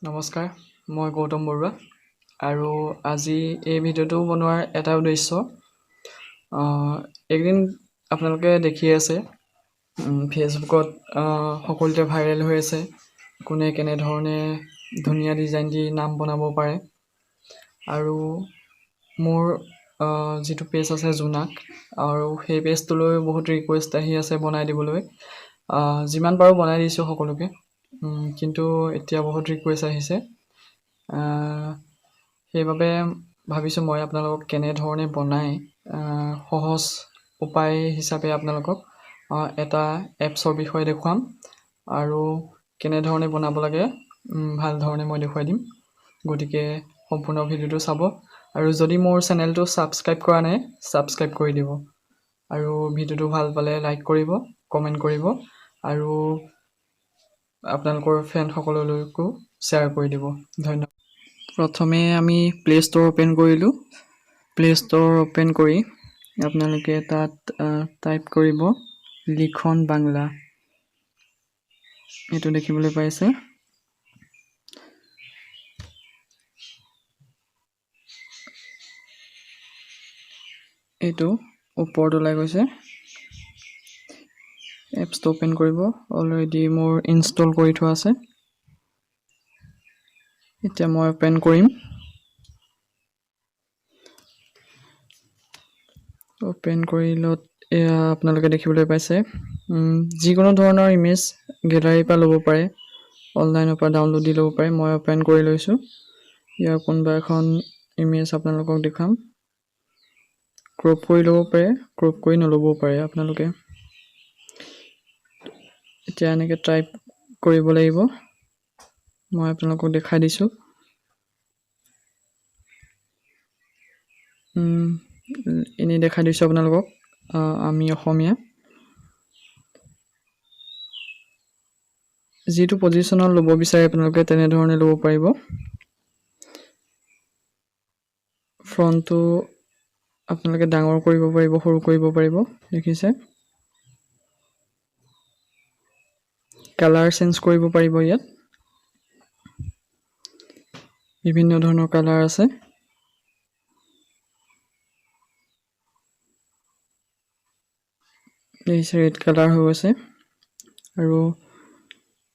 নমস্কাৰ, মই গৌতম বৰুৱা আৰু আজি এই ভিডিঅ'টো বনোৱাৰ এটা উদ্দেশ্য, এইকেইদিন আপোনালোকে দেখি আছে ফেচবুকত সকলোতে ভাইৰেল হৈ আছে কোনে কেনেধৰণে ধুনীয়া ডিজাইন দি নাম বনাব পাৰে। আৰু মোৰ যিটো পেজ আছে জোনাক, আৰু সেই পেজটোলৈ বহুত ৰিকুৱেষ্ট আহি আছে বনাই দিবলৈ। যিমান পাৰোঁ বনাই দিছোঁ সকলোকে, কিন্তু এতিয়া বহুত ৰিকুৱেষ্ট আহিছে। সেইবাবে ভাবিছোঁ মই আপোনালোকক কেনেধৰণে বনাই সহজ উপায় হিচাপে আপোনালোকক এটা এপছৰ বিষয়ে দেখুৱাম আৰু কেনেধৰণে বনাব লাগে ভাল ধৰণে মই দেখুৱাই দিম। গতিকে সম্পূৰ্ণ ভিডিঅ'টো চাব আৰু যদি মোৰ চেনেলটো ছাবস্ক্ৰাইব কৰা নাই, ছাবস্ক্ৰাইব কৰি দিব আৰু ভিডিঅ'টো ভাল পালে লাইক কৰিব, কমেণ্ট কৰিব আৰু আপোনালোকৰ ফ্ৰেণ্ডসকললৈকো শ্বেয়াৰ কৰি দিব। ধন্যবাদ। প্ৰথমে আমি প্লে' ষ্ট'ৰ অ'পেন কৰিলোঁ। প্লে' ষ্ট'ৰ অ'পেন কৰি আপোনালোকে তাত টাইপ কৰিব লিখন বাংলা, এইটো দেখিবলৈ পাইছে। এইটো ওপৰত ওলাই গৈছে। এপছটো অ'পেন কৰিব। অলৰেডি মোৰ ইনষ্টল কৰি থোৱা আছে। এতিয়া মই অ'পেন কৰিম। অ'পেন কৰিলত এয়া আপোনালোকে দেখিবলৈ পাইছে, যিকোনো ধৰণৰ ইমেজ গেলাৰীৰ পৰা ল'ব পাৰে, অনলাইনৰ পৰা ডাউনলোড দি ল'ব পাৰে। মই অ'পেন কৰি লৈছোঁ। ইয়াৰ কোনোবা এখন ইমেজ আপোনালোকক দেখুৱাম। ক্ৰপ কৰি ল'ব পাৰে, ক্ৰপ কৰি নল'বও পাৰে আপোনালোকে। এতিয়া এনেকৈ টাইপ কৰিব লাগিব, মই আপোনালোকক দেখাই দিছোঁ। এনেই দেখাই দিছোঁ আপোনালোকক, আমি অসমীয়া। যিটো পজিশ্যনত ল'ব বিচাৰে আপোনালোকে তেনেধৰণে ল'ব পাৰিব। ফ্ৰণ্টটো আপোনালোকে ডাঙৰ কৰিব পাৰিব, সৰু কৰিব পাৰিব, দেখিছে। কালাৰ চেঞ্জ কৰিব পাৰিব, ইয়াত বিভিন্ন ধৰণৰ কালাৰ আছে। দেখিছে ৰেড কালাৰ হৈ গৈছে। আৰু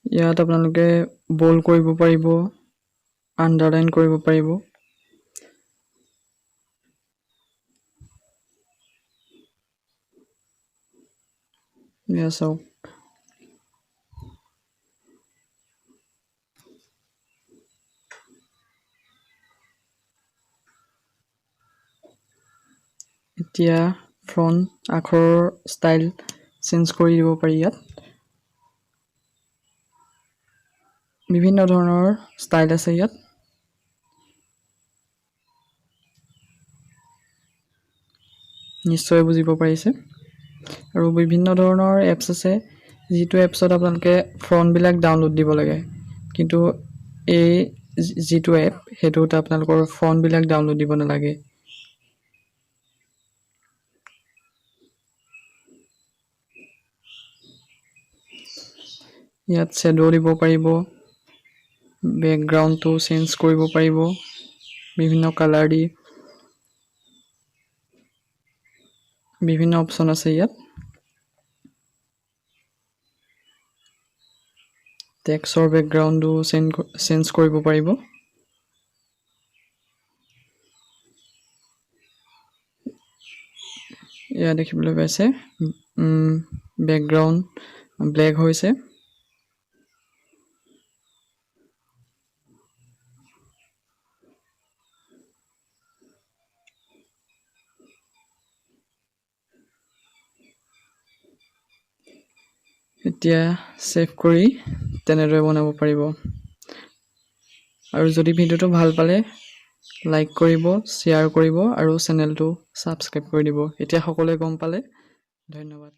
ইয়াত আপোনালোকে বল্ড কৰিব পাৰিব, আণ্ডাৰলাইন কৰিব পাৰিব। এয়া চাওক, এতিয়া ফ্ৰণ্ট আখৰৰ ষ্টাইল চেঞ্জ কৰি দিব পাৰি। ইয়াত বিভিন্ন ধৰণৰ ষ্টাইল আছে। ইয়াত নিশ্চয় বুজিব পাৰিছে। আৰু বিভিন্ন ধৰণৰ এপছ আছে, যিটো এপছত আপোনালোকে ফ্ৰণ্টবিলাক ডাউনলোড দিব লাগে, কিন্তু এই যিটো এপ সেইটোত আপোনালোকৰ ফ্ৰণ্টবিলাক ডাউনলোড দিব নালাগে। ইয়াত শ্বেড' দিব পাৰিব, বেকগ্ৰাউণ্ডটো চেঞ্জ কৰিব পাৰিব বিভিন্ন কালাৰ দি, বিভিন্ন অপশ্যন আছে ইয়াত। টেক্সৰ বেকগ্ৰাউণ্ডো চেঞ্জ কৰিব পাৰিব। এয়া দেখিবলৈ পাইছে, বেকগ্ৰাউণ্ড ব্লেক হৈছে। এতিয়া ছেভ কৰি তেনেদৰে বনাব পাৰিব। আৰু যদি ভিডিঅ'টো ভাল পালে লাইক কৰিব, শ্বেয়াৰ কৰিব আৰু চেনেলটো ছাবস্ক্ৰাইব কৰি দিব। এতিয়া সকলোৱে গম পালে। ধন্যবাদ।